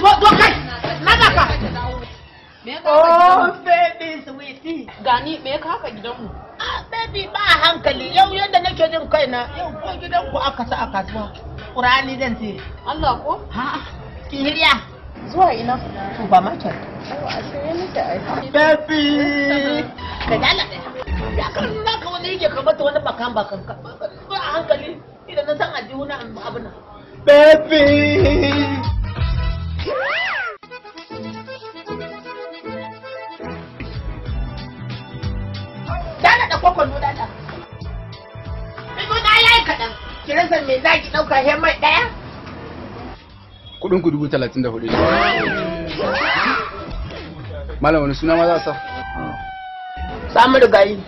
Zo kai. Na ga ka. Oh, baby sweetie. Gani me ya kawo ka gidanmu? Ah, baby ba hankali. Yau yadda nake jin kaina, yau ko gidanku aka sa a kasuwa. Ƙur'ani zan ce. Allah ko? Ha, ki hirya. Zuwa ina? Supermarket. A shirye nake ai. Baby. Ka dala ɗaya. Ya kan naka wani yake kamata wani bakan bakan ka. Ba a hankali idan na san aljihuna abu nan. Baby. Dala da kokon dala. Ido na yayi kaɗan. Ki rasa me za ki ɗauka he mai ɗaya? Kuɗin ku 34,000 ne. Malam wani suna ma za a sa? Samu rigayi.